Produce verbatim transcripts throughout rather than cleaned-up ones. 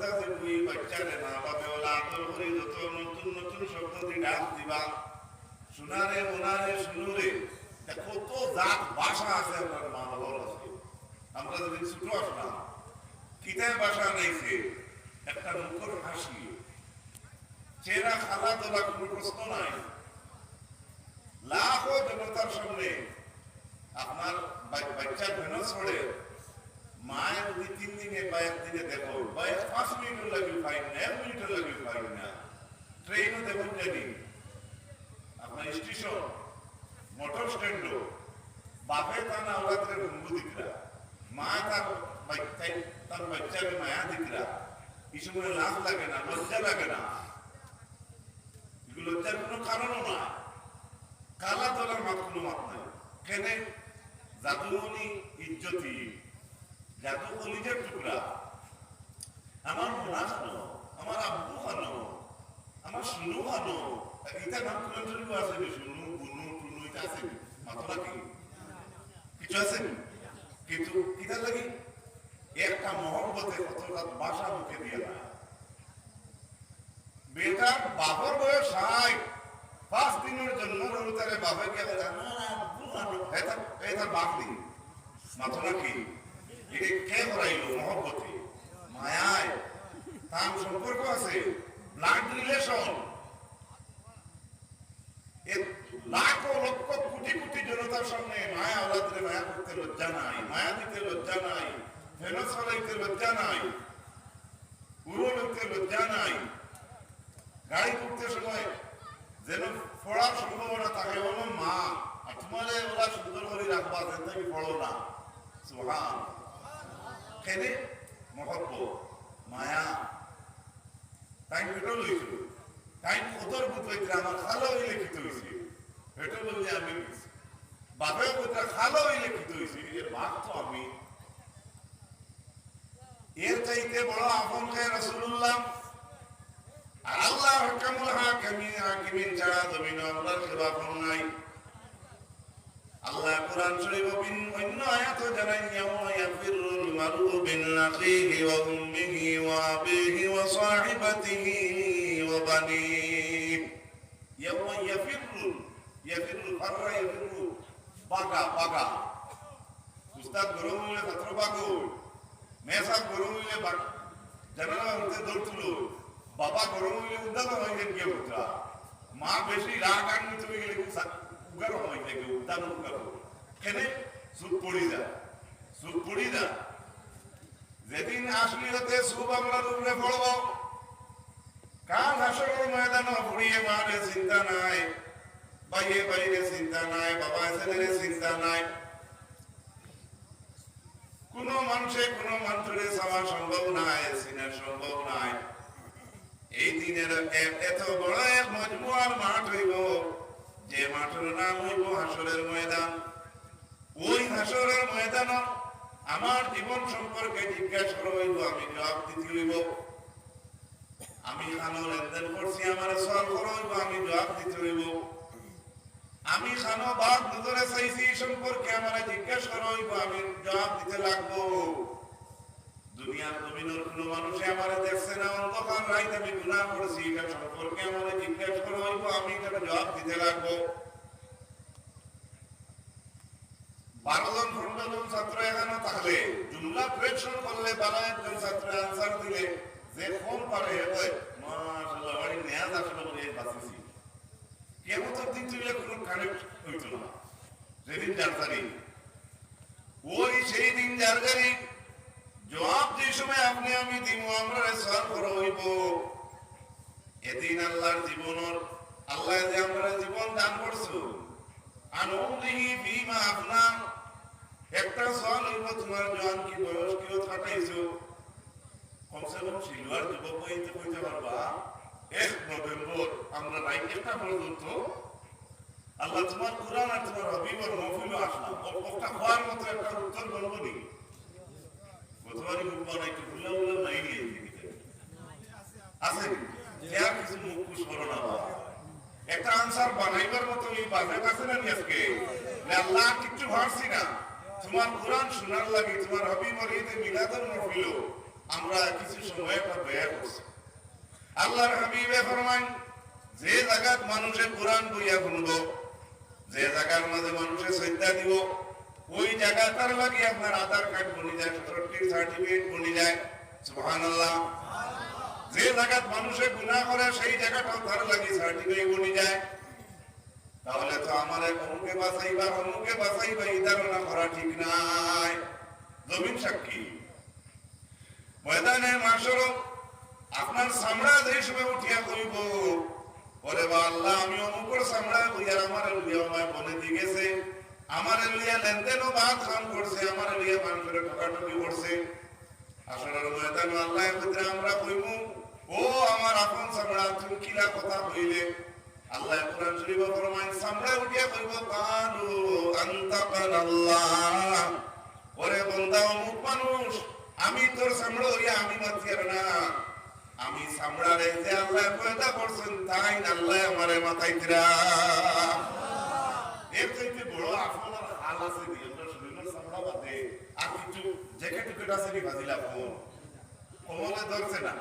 যে দুই বাচ্চারে মা বাপে ওলা আদর করি যত নতুন নতুন শব্দ দি ডাক দিবা, সোনারে, মোনারে, সোনুরে, তা কত জাত ভাষা আছে আমরার মা বাবার আছে। আমরা যদি ছোট আসলাম, কিতায় ভাষা নাইছে, একটা মুখর হাসি, চেহারা খালা তোলা কোনো প্রশ্ন নাই। লাখো জনতার সামনে আপনার বা-, বাচ্চা ভেনস পড়ে, মায়ে যদি তিন দিনে বা এক দিনে দেখো, বা এক পাঁচ মিনিটর লাগি পাই না, এক মিনিটর লাগি পাই না, ট্রেনও দেখুন জানি, আপনার স্টেশন, মোটর স্ট্যান্ডও, বাপে তার না ওরা তার ঘুমবু দিকরা, মা তার বাচ্চাই, তার বাচ্চাকে মায়া দিকরা, এই সময় লাজ লাগে না, লজ্জা লাগে না? এগুলো লজ্জার কোনো কারণও না। কালা তোলার মাত কোনো মাত নাই। কেনে? জাদুমণি ইজ্জতি, জাদু কলিজার টুকরা। আমার মোনা খানো, আমার আব্বু খানো, আমার সোনু খানো, ইতা নাম করে ধরে আছে নি? সোনু, বুনু, টুনু, ইতা আছে নি? মাথা লাগে? কিছু আছে নি? কিন্তু ইতার লাগি একটা মহব্বতে কতটা ভাষা মুখে দিয়ে না। বেটার বাপর বয়স ষাইট, পাঁচ দিনর জন্ম হলো তারে বাপে গিয়া বলে, "আমার আব্বু আনো।" এ তার, এ তার বাপ নি? মাথো নাকি? এটা কে করাইলো? মহব্বতে, মায়ায়। তার সম্পর্ক আছে, ব্লাড রিলেশন। এ লাখো লক্ষ কোটি কোটি জনতার সামনে মায়া আওলাদরে মায়া করতে লজ্জা নাই, মায়া দিতে লজ্জা নাই, ফেনস ফালাইতে লজ্জা নাই, উড়ো লইতে লজ্জা নাই। গাড়ি উঠতে সময় যেন পড়ার সম্ভাবনা থাকে, "ও মা, আর তোমারে ওরা সুন্দর করে রাখবা, যেন তুমি পড়ো না।" সুবহান। কেনে? মহব্বত, মায়া। তাই পেটও লইছিল, তাই কদর বুঝ পাইছিল, আমার খালা হইলে কিতা হইছে, পেটও লইলে আমি লইছি, বাপেও বুঝা খালা হইলে কিতা হইছে, এর বাপ তো আমি। এর চাইতে বড় আপন কে রাসূলুল্লাহ? আর আল্লাহ আহকামুল হাকিমিন, হাকিমিন ছাড়া জমিনো আমরার কেউ আপন নাই। আল্লাহ কোরআন শরীফ অন্য আয়াত জানাই, "ইয়াউমা ইয়াফিররুল মারউ মিন আখিহি ওয়া উম্মিহি ওয়া আবিহি ওয়া সাহিবাতিহি ওয়া বানিহি।" ইয়াউমা ইয়াফিররুল, ইয়াফিররুল, ফাররা ইয়াফিররু, বাগা, বাগা। উস্তাদ গরম হইলে ছাত্র বাগো, মেসাব গরম হইলে বাগ-, জানালা হইতে দৌড় তুলো, বাবা গরম হইলে উদ্ধার হয়ে গেল গিয়ে উঠা। মা বেশি রাগ আনতে হয়ে গেলে কিন্তু সা-, উগার হয়ে যায় গিয়ে উদ্ধার উগার। কেনে? চুপ পড়ি যা, চুপ পড়ি যা। যেদিন আসলি হতে চুপ আমরা উপরে পড়ব, কাল হাসরের ময়দানে পড়িয়ে মারে চিন্তা নাই, বাইয়ে বাইরে চিন্তা নাই, বাবা ছেলেরে চিন্তা নাই। কোনো মানুষে কোনো মানুষরে চাওয়া সম্ভব নাই, চিনা সম্ভব নাই। এই দিনের এ-, এত বড় এক মজমুয়ার মাঠ হইব, যে মাঠের নাম হইব হাসরের ময়দান। ওই হাসরের ময়দান আমার জীবন সম্পর্কে জিজ্ঞাসা করা হইব, আমি জবাব দিতে হইব। আমি খানো লেনদেন করছি, আমার সওয়াল করা হইব, আমি জবাব দিতে হইব। আমি খানো বাদ নজরে চাইছি, এই সম্পর্কে আমার জিজ্ঞাসা করা হইব, আমি জবাব দিতে লাগবো। দুনিয়ার জমিনের কোনো মানুষে আমার দেখছে না, অন্ধকার রাইত আমি গুনাহ করছি, এটা সম্পর্কে আমার জিজ্ঞাসা করা হইব, আমি এটার জবাব দিতে লাগবো। বারো জন, পনেরো জন ছাত্র এখানে থাকলে, জুমলা কোয়েকশন করলে, বারো একজন ছাত্র আনসার দিলে, যে কম পারে, হে কয়, "মাশাআল্লাহ, বাড়ি নেয়াজ আসলো বলে বাঁচিছি।" কিয়ামতের দিন তো এগুলো কোনো কানেক্ট হইতো না। যেদিন যার যারই, ওই সেই দিন যার যারই জবাব যে সময় আপনি আমি দিব, আমরা সওয়াল করা হইব। এদিন আল্লাহর জীবনর, আল্লাহ যে আমরা জীবন দান করছো, আন উমরিহি ফিমা আফনা, একটা সওয়াল হইব, তোমার জোয়ান কি বয়স কিও কাটাইছো? কমসে কম সিলুয়ার যুবক ভাইতে কইতে পারবা, "এক নভেম্বর আমরা রাইত একটা পর্যন্ত আল্লাহ তোমার কোরআন আর তোমার হাবিবর মহফিলো আসলাম।" ও-, ওটা হওয়ার মতো একটা উত্তর বলবো নি? গতবারই মুখ বানাই তো ভুলা ভুলা নাই নিয়ে দিতে। আছে নি? যে আর কিছু মুখ কুশ করো না বাবা। একটা আনসার বানাইবার মতো এই বাজেট আছে না নি আজকে? না, আল্লাহ, কিচ্ছু পারছি না। তোমার কোরআন শোনার লাগি, তোমার হাবিবর ঈদে মিলাদুল মহফিলো আমরা কিছু সময় একটা ব্যয় করছি। আল্লাহর হাবিবে ফরমাইন, যে জাগাত মানুষে কোরআন বইয়া হুনবো, যে জাগার মাঝে মানুষে সইজদা দিবো, ওই জাগা তার লাগি আপনার আধার কার্ড বনি যায়, ভোটার সার্টিফিকেট বনি যায়। সুবহানাল্লাহ। যে জাগাত মানুষে গুনাহ করে, সেই জাগাটাও তার লাগি সার্টিফিকেট বনি যায়। তাহলে তো আমারে অমুকে বাঁচাইবা, অমুকে বাঁচাইবা, এই ধারণা করা ঠিক নায়। জমিন সাক্ষী। ময়দানে মাশরো আপনার চামড়া যে সময় উঠিয়া কইবো, "ওরে বা আল্লাহ, আমি অমুকর চামড়া কইয়ার আমারে লইয়া অমায় বনেদি গেছে, আমারে লইয়া লেনদেন ও বাদ কাম করছে, আমারে লইয়া মানুষরে ঠকাঠকি করছে।" হাশরর ময়দানো আল্লায় কইতরা আমরা কইমু, "ও আমার আপন চামড়া, তুমি কিলা কথা কইলে?" আল্লায় কোরআন শরীফো ফরমাইন, চামড়া উঠিয়া কইবো, "ক্বালু আনতাকানাল্লাহ।" ওরে বন্দা, অমুক মানুষ, আমি তোর চামড়া অইয়া আমি মাতিয়ার না। আমি চামড়ারে যে আল্লায় পয়দা করছইন, তাইন আল্লায় আমারে মাতাইতরা। এর চাইতে বড় আপন আর খাল আছে নি? আমরা শরীরর চামড়া বাদে আর কিছু জ্যাকেট টুকেট আছে নি বাজিল আপন? কমলে ধরছে না,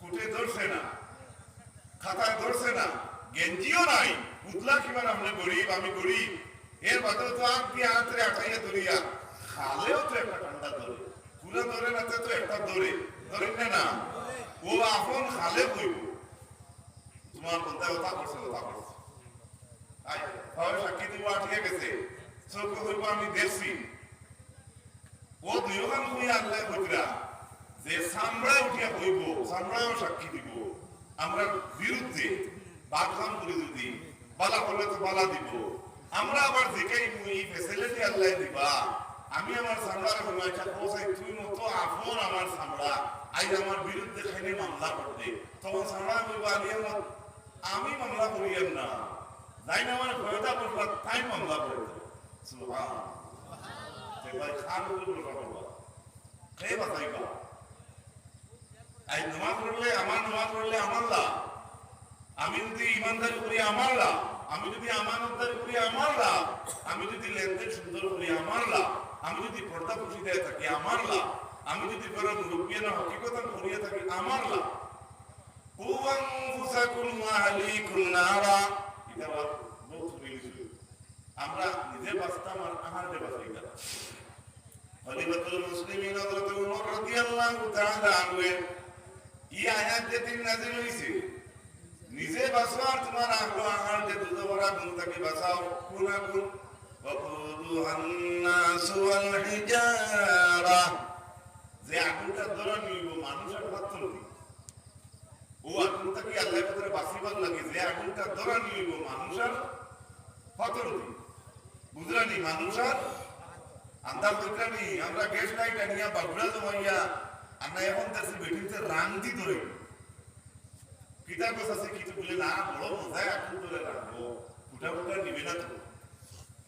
কুটে ধরছে না, খাতায় ধরছে না, গেঞ্জিও নাই, উতলা কিমান আপনে গরিব, আমি গরিব। এর বাদেও তো আত দিয়া আতরে আটাইয়া ধরিয়া, খালেও তো একটা ঠান্ডা ধরে, পুরা ধরে না, তে তো একটা ধরে, ধরে না, না? ও আপন খালে কইবো, "তোমার বন্দায় ওটা করছে, ওটা করছে।" আই, তাহলে সাক্ষী দিব আটিয়া গেছে, চোখে কইবো, "আমি দেখছি।" ও দুইওখান কইয়া আল্লায় কইতরা যে চামড়া উঠিয়া কইবো, চামড়াও সাক্ষী দিব, আমরার বিরুদ্ধে বাদনাম করি যদি, বালা করলে তো বালা দিব। আমরা আবার জিকাইমু, এই ফ্যাসিলিটি আল্লায় দিবা। আমি আমার চামড়ারে কইমু, "আচ্ছা, ও সাই, তুই মতো আপন আমার চামড়া, আইজ আমার বিরুদ্ধে খাইনে মামলা করতে।" তখন চামড়া কইবো, "আলিয়া মত, আমি মামলা করিয়ার না, যাইন আমারে পয়দা করলা, তাইন মামলা করলা।" সুবহান। তে ভাই, খান উপরে ভরসা করবা। কে বাঁচাইবা? আইজ নমাজ পড়লে, আমার নমাজ পড়লে আমার লাভ। আমি যদি ইমানদারি করি আমার লাভ, আমি যদি আমানতদারি করি আমার লাভ, আমি যদি লেনদেন সুন্দর করি আমার লাভ, আমি যদি পর্দা পুশিদায় থাকি আমার লাভ, আমি যদি ঘরর মুরব্বিয়ানা হকিকতান করিয়া থাকি আমার লাভ। কু আনফুসাকুম ওয়া আহলিকুম নারা। ইটা আবার বহুত রিলিজ অইল। আমরা নিজে বাঁচতাম আর আহাররে বাঁচাইতাম। খলিফাতুল মুসলিমিন হযরত উমর রাদিয়াল্লাহু তাআলা আনহু ই আয়াত যেদিন নাজিল অইছে, "নিজে বাঁচো আর তোমার আহলো আহাররে দুজখর আগুন থাকি বাঁচাও।" কোন আগুন? "ওয়াকুদুহান নাসু ওয়াল হিজারা।" যে আগুনটা ধরানি অইবো মানুষ আর পাথর দি। ও আগুন থাকি আল্লাহর ভিতরে বাঁচিবার লাগি যে আগুনটা ধরানি অইবো মানুষ আর পাথর দি। বুঝলানি? মানুষ আর আন্দাজ বুঝলানি? আমরা গ্যাস লাইট আনিয়া বাগুড়া জমাইয়া, আমরা এখন দেখছি বেটিনতে রাং দি ধরে। কিতা গছ আছে, কিতা বুলে না, বড় মজায় আগুন ধরে রাখবো, ফুটা ফুটা নিবে না তো।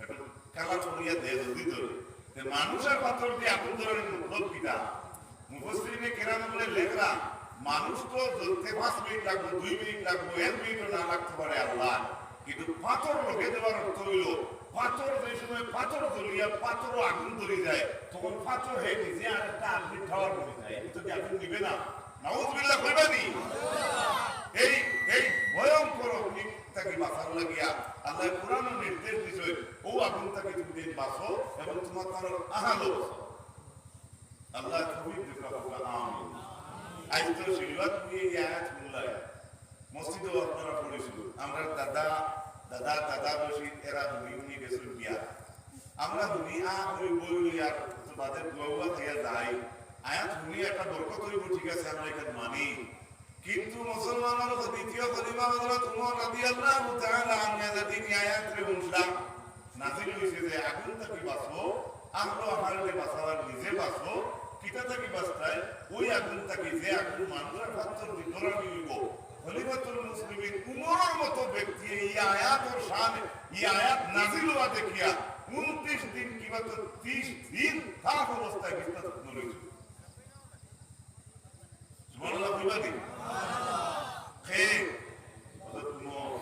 একটু কালা ছড়িয়া দে, জলদি ধরে। তে মানুষ আর পাথর দি আগুন ধরানির মতলব কিতা? মুফাসসিরিনে কেরাম বলে লেখরা, মানুষ তো জ্বলতে পাঁচ মিনিট লাগবো, দুই মিনিট লাগবো, এক মিনিটও না লাগতে পারে আল্লাহ। কিন্তু পাথর লগে দেওয়ার অর্থ অইলো, পাথর যে সময় পাথর জ্বলিয়া পাথরও আগুন ধরি যায়, তখন পাথর হে নিজে আর একটা আগুন খাওয়ার হয়ে যায়। এটা কি আগুন নিবে না? নাউজুবিল্লাহ কইবা নি? এই, এই ভয়ঙ্কর অগ্নি থাকি বাঁচার লাগিয়া আল্লাহ কোরআনে নির্দেশ দিছে, ও আগুন থাকি তুমি বাঁচো এবং তোমার তার আহালো বাঁচো। আল্লাহ তৌফিক দিক, আমিন। আইজ তো শনিবার তুমি এই আয়াত শুনলাই, মসজিদেও আপনারা পড়ছিল। আমরা দাদা, দাদা, দাদা রশিদ এরা হুনি হুনি গেছিল বিয়া। আমরা হুনি আ ওই বই লই আর তো বাদে দোয়া উয়া খাইয়া যাই। আয়াত হুনি একটা বরকত অইবো, ঠিক আছে, আমরা এখানে মানি। কিন্তু মুসলমানর দ্বিতীয় খলিফা হযরত উমর রাদিয়াল্লাহু তাআলা আনহু যেদিন এই আয়াতরে হুনলা, নাজিল অইছে যে আগুন থাকি বাঁচো, আহলো আহালরে বাঁচাও আর নিজে বাঁচো। কিতা থাকি বাঁচতায়? ওই আগুন থাকি যে আগুন মানুষর পাথর দি ধরানি অইবো। খলিফাতুল মুসলিমিন উমরর মতো ব্যক্তি এই আয়াতর শানে, এই আয়াত নাজিল হওয়া দেখিয়া ঊনত্রিশ দিন কিংবা তো ত্রিশ দিন তাপ অবস্থায় বিছনা শুকনো রইছে। সুবহানাল্লাহ কইবা নি? কে? হযরত উমর।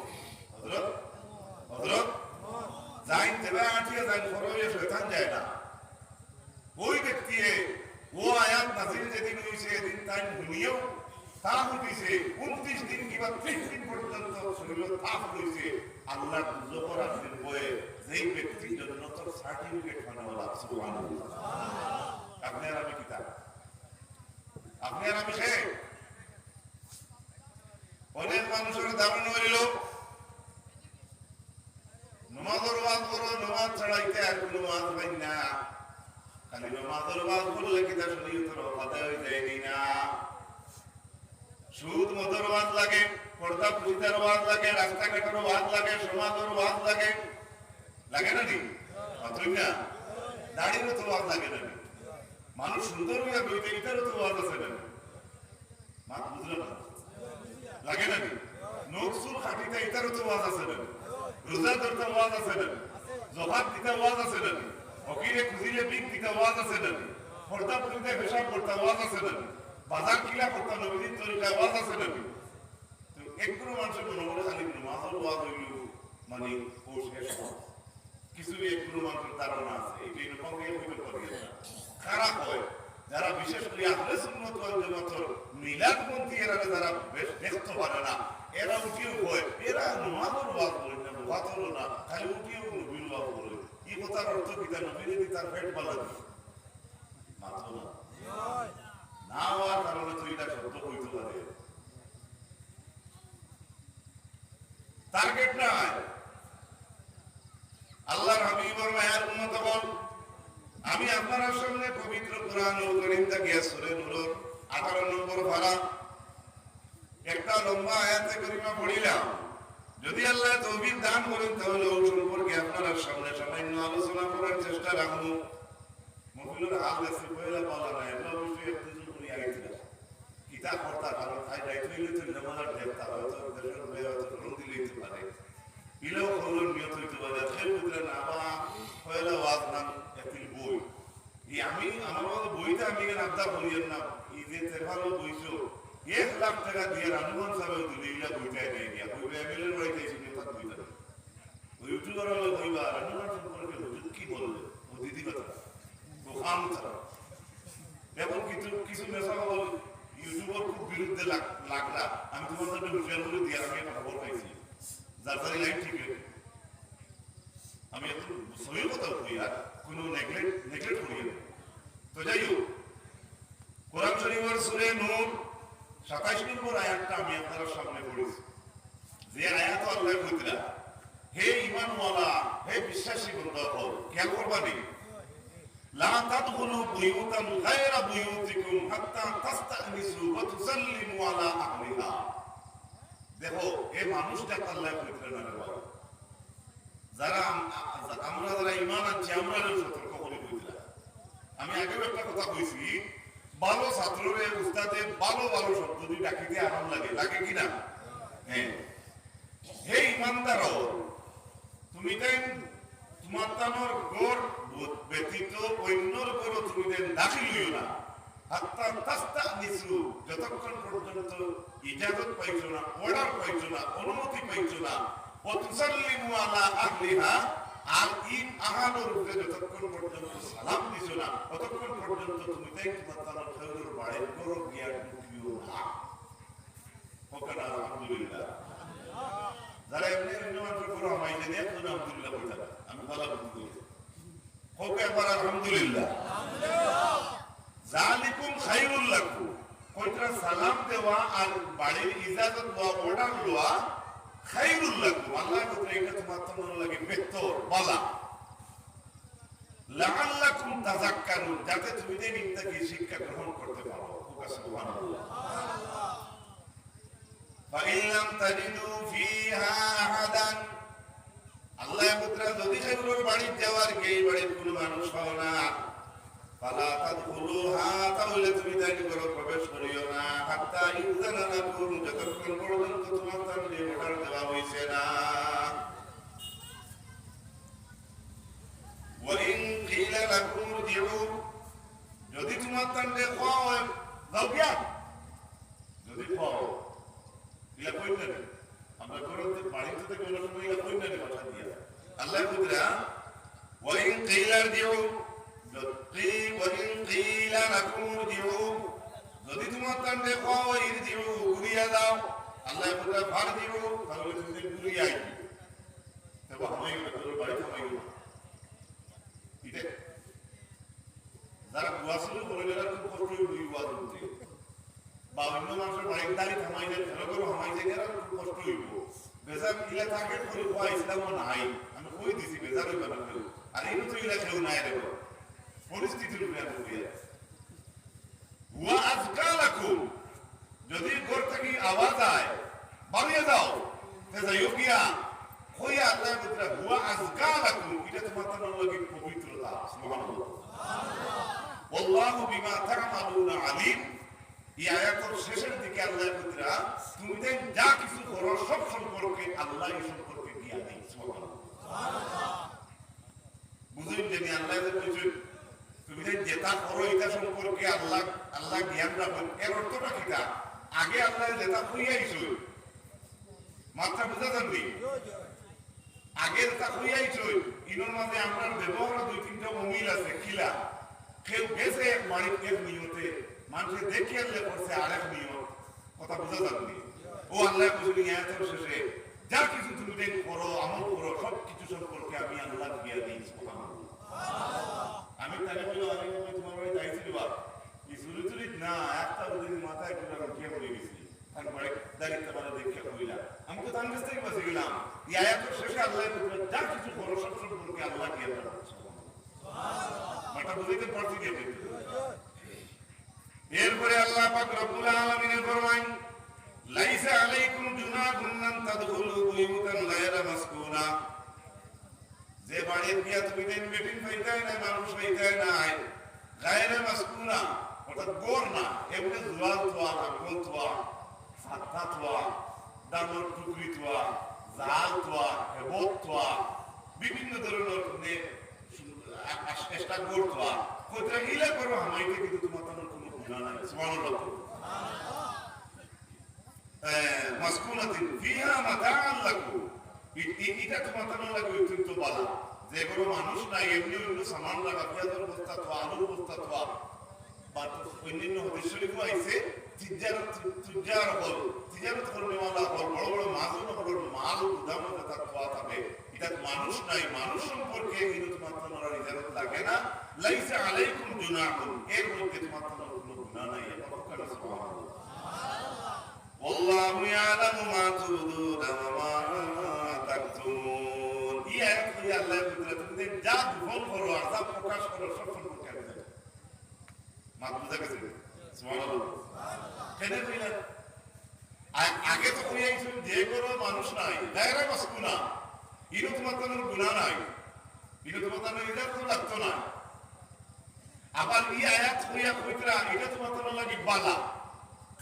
হযরত? হযরত? যাইন তেবে আটিয়া যাইন, ফরইয়া শয়তান যায় না। ওই ব্যক্তিয়ে, ও আয়াত নাজিল যেদিন অইছে, হুনিয়াও তাপ উঠিছে, ঊনত্রিশ দিন কিবা ত্রিশ দিন পর্যন্ত শরীরো তাপ রইছে। আল্লাহর দুজখর আগুনের ভয়ে যেই ব্যক্তি জন্নতর সার্টিফিকেট পানা অলা, সুবহানাল্লাহ। আপনে আর আমি কিতা? আপনে আর আমি কে? অনেক মানুষর ধারণা অইলো, নমাজর ওয়াজ করো, নমাজ ছাড়া ইতা আর কুনু ওয়াজ পাইন না। খালি নমাজর ওয়াজ করলে কিতা শরীয়তর হক আদায় অই যায়নি না? সুদ মদর ওয়াজ লাগে, পর্দা প্রতিতার ওয়াজ লাগে, রাস্তাঘাটর ওয়াজ লাগে, সমাজর ওয়াজ লাগে, লাগে না নি? মাতইন না? দাড়িরও তো ওয়াজ লাগে না নি? মানুষ সুন্দর অইয়া বইতে, ইতারও তো ওয়াজ আছে না নি? মাত বুঝলা না? লাগে না নি? নখ চুল কাটিতা, ইতারও তো ওয়াজ আছে না নি? রোজা ধরতা ওয়াজ আছে না নি? জকাত দিতা ওয়াজ আছে না নি? ফকিরে খুজিলে ভিক দিতা ওয়াজ আছে না নি? পর্দা প্রতিতায় পেশাব করতা ওয়াজ আছে না নি? বাজার কিলা করতা নবীজির তরিকায় ওয়াজ আছে না নি? তো এক গুরু মানুষর মনে করে খালি নমাজর ওয়াজ অইলো, মানে, ও শেষ ওয়াজ। কিছু এক গুরু মানুষর ধারণা আছে, ইটা ইনো কাউরে কইতে পারি না। খারাপ অয়, যারা বিশেষ করি আহলে সুন্নত ওয়াল জামাতর মিলাদপন্থী, এরারে যারা বেশ দেখতে পারে না, এরা উঠিও কয়, এরা নমাজর ওয়াজ করইন না, নমাজর না, খালি উঠিও নবীর ওয়াজ করইন। ই কথার অর্থ কিতা? নবীরে দি তার পেট বালা দি মাতইন না। না অওয়ার কারণে তো ইটা শব্দ কইতে পারে। টার্গেট নাই। আল্লাহর হাবিবর মায়ার উম্মত অকল, আমি আপনারার সামনে পবিত্র কোরআনুল করিম থাকিয়া সূরা নূরর আঠারো নম্বর পারা একটা লম্বা আয়াতে করিমা পড়িলাম। যদি আল্লায় তৌফিক দান করেন, তাহলে ও সম্পর্কে আপনারার সামনে সামান্য আলোচনা করার চেষ্টা রাখবো। মহফিলর হাল দেখছি, পয়লা পালা নাই, আমরা অবশ্যই এক দুজন করে আইছিলাম। কিতা করতা, কারণ তাই দায়িত্ব হইলে তো জমানার দেখতা, হয়তো দেশের হয়ে হয়তো গ্রহণ দিলে হইতে পারে। ইলেও খবর নিয়ত হইতে পারে, সে বুঝলে না, বা পয়লা ওয়াজ নাম একটি বই। এই আমি, আমার মতো বইটা আমি এখানে আবদার করিয়েন না, এই যে তেফালো বইছো, এক লাখ টাকা দিয়ে রানুমান সাহেব দিলে, ইলা বইটাই নেই গিয়া, বই এমএলএর বাড়িতে এসে নিয়ে তার বইটা নেই। ওই ইউটিউবার হলো ওই বা রান্নাঘর সম্পর্কে হুজুর কি বলবে? ও দিদি কথা, ও খাম কথা। এখন কিছু, কিছু মেসা বল ইউটিউবার খুব বিরুদ্ধে লাগ-, লাগলা। আমি তোমার সাথে হুঁশিয়ার করে দিয়ে আমি একটা খবর পাইছি। যার যার লাইন ঠিক রেখে। আমি একটু সহি কথা বলি আর কোনো নেগলেক্ট, নেগলেক্ট করি না। তো যাই হোক, কোরআন শরীফের সূরা নূর সাতাইশ নম্বর আয়াতটা আমি আপনার সামনে পড়েছি। যে আয়াত আল্লাহ কইতরা, "হে ঈমানওয়ালা, হে বিশ্বাসী বান্দা অকল, খেয়াল করবা নি? লা তাদখুলু বুয়ুতান গায়রা বুয়ুতিকুম হাত্তা তাস্তানিসু ওয়া তুসাল্লিমু আলা আহলিহা।" দেখো, এ মানুষ যাক আল্লাহ কইতরা না রে বাবা। যারা আম-, আ-, আমরা যারা ঈমান আনছি, আমরারেও সতর্ক করি কইতরা। আমি আগেও একটা কথা কইছি, ভালো ছাত্ররে উস্তাদে ভালো ভালো শব্দ দি ডাকিতে আরাম লাগে, লাগে কি না? হ্যাঁ। হে ইমানদার, তুমি তাইন তোমার তানোর ঘর ব্যতীত অন্যর ঘরো তুমি তাইন দাখিল হইও না। হাত্তা তাস্তানিসু, যতক্ষণ পর্যন্ত ইজাজত পাইছো না, অর্ডার পাইছো না, অনুমতি পাইছো না, ওয়া তুসাল্লিমু আলা আহলিহা, আর ই আহালর উপরে যতক্ষণ পর্যন্ত সালাম দিছো না, ততক্ষণ পর্যন্ত তুমি তাইন তোমার তানোর খেউরর বাড়ির ঘরো গিয়া ঢুকিও না। হোক না, আলহামদুলিল্লাহ। যারা এমনি অন্য মানুষের ঘরো হামাই জানি, এখন আলহামদুলিল্লাহ বলতে পারে। আমি ভালো বুদ্ধি করি। হোক একবার আলহামদুলিল্লাহ। যালিকুম খাইরুল লাকুম। কইতরা সালাম দেওয়া আর বাড়ির ইজাজত লওয়া, অর্ডার লওয়া, খাইরুল লাকুম। আল্লাহ কইতরা এটা তোমার তো মনে লাগে বেহতর, বালা। লাআল্লাকুম তাযাক্কারুন, যাতে তুমি তাইন ইন থাকি শিক্ষা গ্রহণ করতে পারো। হোক সুবহানাল্লাহ। ফাইন লাম তাজিদু ফিহা আহাদান, আল্লাহ কইতরা যদি খেউরর বাড়িত যাওয়ার গেই বাড়িত কোনো মানুষ পাও না, ফালা তাদখুলুহা, তাহলে তুমি তাইন ঘরো প্রবেশ করিও না, হাত্তা ইউযানা লাকুম, যতক্ষণ পর্যন্ত তোমার তানরে অর্ডার দেওয়া হইছে না। ওয়া ইন কিলা লাকুম ইরজিউ, যদি তোমার তানরে কওয়া হয়, "যাও গিয়া", যদি কওয়া হয়, ইলা কইন না নি? আমরা ঘরো বাড়িত থাকি অনেক সময় ইলা কইন না নি, বাসা দিয়া। আল্লাহ কইতরা, "ওয়া ইন কিলা ইরজিউ", যদি, "ওয়া ইন কিলা লাকুম ইরজিউ", যদি তোমার তানরে কও, "ইরজিউ, ঘুরিয়া যাও।" আল্লায় কইরা, "ফারজিউ, তাহলে তুমি ঘুরিয়া আইও।" তে বা হামাইও না, তোর বাড়িত হামাইও না। ইটা যারা গুয়া চুরি করে, এরা খুব কষ্ট অইবো এই ওয়াজ হুনতে। বা অন্য মানষর বাড়ির দাড়ি থামাই যায়, ঘরে ঘরে হামাই যায়, এরা খুব কষ্ট অইবো। বেজার ইলা থাকে করে কওয়া ইসলামও নাই। আমি কই দিছি, বেজার অইবা না কেউ। আর এই তো ইলা কেউ নাই রে বাবা। পরিস্থিতির উপরে আমি কই আছি। হুয়া আজকা লাকুম, যদি ঘর থাকি আওয়াজ আয়, "বাড়িয়ে যাও", তে যাইও গিয়া, কইয়া আল্লায় কইরা, "হুয়া আজকা লাকুম", ইটা তুমার তানর লাগি পবিত্রতা। সুবহানাল্লাহ। "ওয়াল্লাহু বিমা তা'মালুনা আলিম", এই আয়াতর শেষের দিকে আল্লায় কইরা, "তুমি তাইন যা কিছু করো, সব সম্পর্কে আল্লাহ এই সম্পর্কে জ্ঞানী।" সুবহানাল্লাহ। বুঝইন যে নি আল্লায় যে কইছইন, তুমি যে যেটা করো, এটা সম্পর্কে আল্লাহ, আল্লাহ জ্ঞান রাখইন। এর অর্থটা কিতা? আগে আল্লায় যেটা কইয়া আইছইন, মাতটা বুঝা যার নি? আগে যেটা কইয়া আইছইন, ইনোর মাঝে আমরার ব্যবহারও দুই তিনটা অমিল আছে। কিলা? কেউ গেছে এক বাড়িত এক নিয়তে, মানষে দেখিয়া আনলে করছে আরেক নিয়ত। কথা বুঝা যার নি? ও আল্লায় কইছইন এই আয়াতর শেষে, "যা কিছু তুমি তাইন করো, আমল করো, সব কিছু সম্পর্কে আমি আল্লাহ জ্ঞানী।" সুবহানাল্লাহ। আমি তারে কইলাম, "আরে, আমি তুমার বাড়িত আইছি রে বা, এই চুরি চুরি না, একটা বুঝি মাথায় ঘুরে আমি গিয়া পড়ে গেছি।" তার বাড়ির দাড়িটা মানে দেখিয়া কইলা, আমি তো তার কাছ থাকি বাঁচি গেলাম। এই আয়াতর শেষে আল্লায় কইরা, "যা কিছু করো, সব সম্পর্কে আল্লাহ জ্ঞান রাখইন।" মাতটা বুঝাইতে পারছি কি আপনি? এরপরে আল্লাহ পাক রব্বুল আলামিনে ফরমাইন, "লাইসা আলাইকুম জুনাহুন আন তাদখুলু বুয়ুতান গায়রা মাসকুনা।" যে বাড়িত গিয়া তুমি তাইন বেটিন পাইতায় নায়, মানুষ পাইতায় নায়, গায়রা মাসকুনা, অর্থাৎ ঘর না, এমনে জুয়াল থোয়া, লাঙ্গল থোয়া, ফাত্তা থোয়া, ধানর টুকরি থোয়া, জাল থোয়া, হেবত থোয়া, বিভিন্ন ধরনর মানে আ-, আ-, এক্সট্রা ঘর থোয়া। কইরা ইলা করো, হামাইতে কিন্তু তুমার তানর কুনু গুনা নাই। সুবহানাল্লাহ। এ, মাসকুনাতিন ফিহা মাতাআন লাকুম। ই-, ই-, ইটা তুমার তানর লাগি অত্যন্ত ভালা। যে ঘরো মানুষ নাই, এমনে অন্য সামান রাখা, পিয়াজর বস্তা থোয়া, আলুর বস্তা থোয়া, বা অন্যান্য হাদিস শরীফও আইছে, তিজারত, তিজার অকল, তিজারত করনেওয়ালা অকল, বড় বড় মাহাজন অকলর মাল গুদামো যেতা থোয়া থাকে, ইটাত মানুষ নাই, মানুষ সম্পর্কে ইনো তুমার তানর আর ইজাজত লাগে না। লাইসা আলাইকুম জুনাহুন, এর মধ্যে তুমার তানর কুনু গুনা নাই। সুবহানাল্লাহ। ওয়াল্লাহু ইয়ালামু মা তুবদুনা ওয়া মা তাকতুমুন। ই আয়াত কইয়া আল্লায় কইরা, তুমি যে যা গোপন করো আর যা প্রকাশ করো, সব সম্পর্কে আমি জানি। মাত বুঝা গেছে? সুবহানাল্লাহ। কেনে কইলা? আ-, আগে তো কইয়া আইছইন, যে ঘরো মানুষ নাই, গায়রা মাসকুনা, ইনো তুমার তানর গুনা নাই, ইনো তুমার তানর ইজাজত লাগতো না। আবার ই আয়াত কইয়া কইরা, ইটা তুমার তানর লাগি ভালা।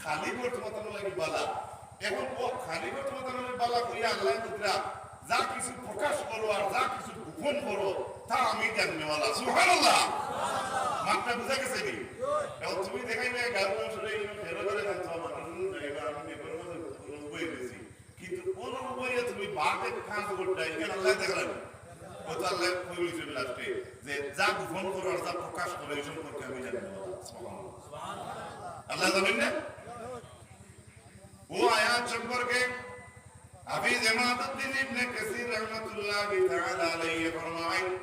খালি ঘর তুমার তানর লাগি ভালা। এখন ও খালি ঘর তুমার তানর লাগি ভালা কইয়া আল্লায় কইরা, যা কিছু প্রকাশ করো আর যা কিছু গোপন করো, তা আমি জাননেওয়ালা। সুবহানাল্লাহ। মাতটা বুঝা গেছে নি? এখন তুমি দেখাইবে, গাঁওর মানুষরে ইনো ফেরো করে জানতো, মানুষ যাইবা, আমি বেপর মতো উবাই গেছি। কিন্তু কোন উবাইয়া তুমি বাদে কাজ করতে, ইখান আল্লায় দেখরা নি। ও তো আল্লায় কই দিছইন লাস্টে, যে যা গোপন করো আর যা প্রকাশ করো, এই সম্পর্কে আমি জানি না। সুবহানাল্লাহ। আল্লায় জানইন না? ও আয়াত সম্পর্কে হাফিজ ইমাদুদ্দিন ইবনে কাসির রহমাতুল্লাহি তাআলা আলাইহি ফরমাইন,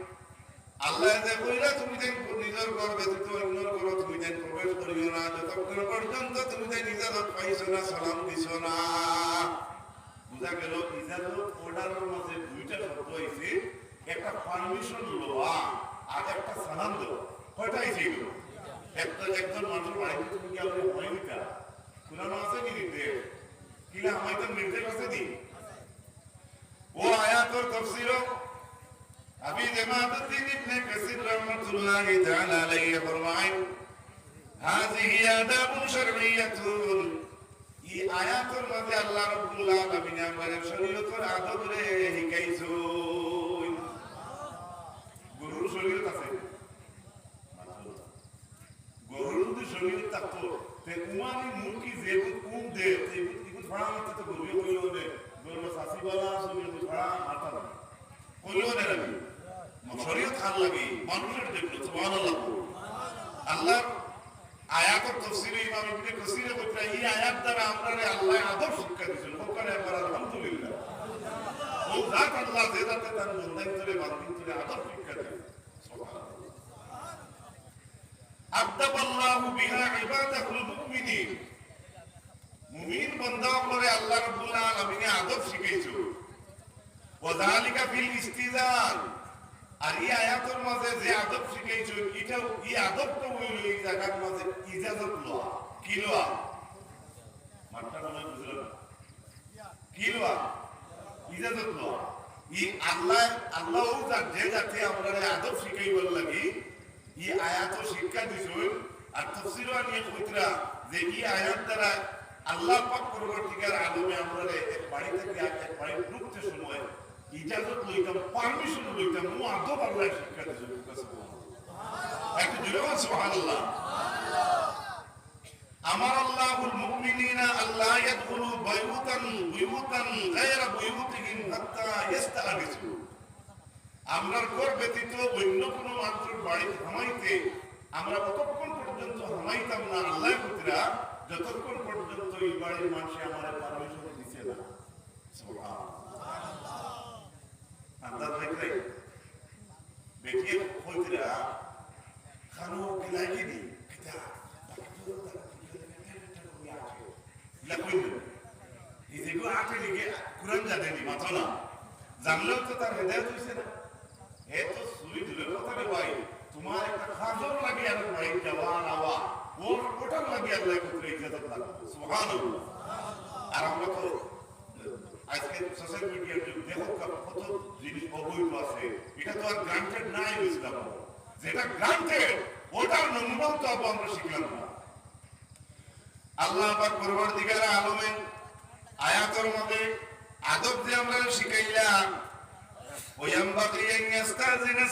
আল্লায় যে কইরা তুমি তাইন নিজর ঘর ব্যতীত অন্যর ঘরো তুমি তাইন প্রবেশ করিও না, যতক্ষণ পর্যন্ত তুমি তাইন ইজাজত পাইছো না, সালাম দিছো না। বুঝা গেল, ইজাজত অর্ডারর মাঝে দুইটা শব্দ আইছে, একটা পারমিশন লওয়া আর একটা সালাম দেওয়া। কয়টা আইছে এগুলো? একটা, একজন মানুষর বাড়িত তুমি গিয়া আপনে হামাই দিতা, কোরআনো আছে নি নির্দেশ? কিলা হামাইতার নির্দেশ আছে নি? ও আয়াতর তাফসীরও হাফিজ ইমাদুদ্দিন ইবনে কাসির রহমাতুল্লাহি তাআলা আলাইহি ফরমাইন, "হাযিহি আদাবুন শারইয়্যাতুন।" ই আয়াতর মাঝে আল্লাহ রাব্বুল আলামিন আমরারে শরীয়তর আদবরে হিকাইছইন। গরুর শরীয়ত আছে। গরুর যদি শরীয়ত থাকতো, তে উমানি মুরগি যেগুত উম দে, তে এগুত, এগুত ফাড়া মারতে তো গরুয়ে কইলো নে, গরুর চাচি বালা আছে, এগুত ফাড়া মারতাম না। কইলো নে আমি। শরীয়ত কার লাগি? মানুষর জন্য, সুবহানাল্লাহ। আল্লাহ আয়াতর তফসিরে ইমাম ইবনে কাসিরে কইরা, এই আয়াত দ্বারা আমরারে আল্লায় আদব শিক্ষা দিছইন। ওখানে একবার আলহামদুলিল্লাহ। ও জাত আল্লাহ, যে জাতে তার বন্দাইন্তরে, বান্দিন্তরে আদব শিক্ষা দিছইন। সুবহানাল্লাহ। আদ্দাবাল্লাহু বিহা ইবাদাহুল মুমিনিন। মুমিন বন্দা অকলরে আল্লাহ রাব্বুল আলামিনে আদব শিখাইছইন। ওয়া যালিকা ফিল ইস্তিজান। আর এই আয়াতর মাঝে যে আদব শিখাইছইন, ইটা, এই আদবটা অইলো এই জাগার মাঝে ইজাজত লওয়া। কি লওয়া? মাতটা মনে বুঝলা না? কি লওয়া? ইজাজত লওয়া। ই আল্লাহ, আল্লাহ ও জাত, যে জাতে আমরারে আদব শিখাইবার লাগি ই আয়াতও শিক্ষা দিছইন। আর তফসিরও আনিয়া কইরা যে ই আয়াত দ্বারা আল্লাহ পাক পরবর্তীকার আলমে আমরারে এক বাড়ি থাকি আর এক বাড়িত ঢুকতে সময় ইজাজত লইতাম, পারমিশন লইতাম, ও আদব আল্লাহ শিক্ষা দিছইন। একটু জোরে বল, সুবহানাল্লাহ। আমারাল্লাহুল মুমিনিনা আল্লা ইয়াদখুলু বুয়ুতান, বুয়ুতান গায়রা বুয়ুতিহিম হাত্তা ইয়াস্তাআনিসু। আমরার ঘর ব্যতীত অন্য কোনো মানুষর বাড়িত হামাইতে আমরা অতক্ষণ পর্যন্ত হামাইতাম না, আল্লাহ কইরা, যতক্ষণ পর্যন্ত এই বাড়ির মানুষে আমারে পারমিশন দিছে না। সুবহানাল্লাহ। আন্দাজ দেখলে বেটিয়ে কইরা, খানো গিলাই গিনি, কিতা? ইলা কইল। এই যে গো আটে লিগে কোরআন জানে নি, মাথা না। জানলেও তো তার হেদায়েত হইছে না। এ তো চুরি দূরের কথা রে ভাই, তোমার একটা খাজর লাগে আর ভাই যাওয়া আর আওয়া, ওর ওটার লাগে আল্লাহ কইরা ইজাজত লাগবে। সুবহানাল্লাহ। আর আমরা তো আজকে সোশ্যাল মিডিয়ার যুগ, দেখো কা-, কত জিনিস অবৈধ আছে, এটা তো আর গ্রান্টেড নাই ইসলাম। যেটা গ্রান্টেড, ওটার নমুনাও তো আবার আমরা শিখলাম না। আল্লাহ পাক পরবর্তীকার আলমে আয়াতর মধ্যে আদব যে আমরা শিখাইলাম, ওয়াম্বাগি আন ইয়াস্তাযিনা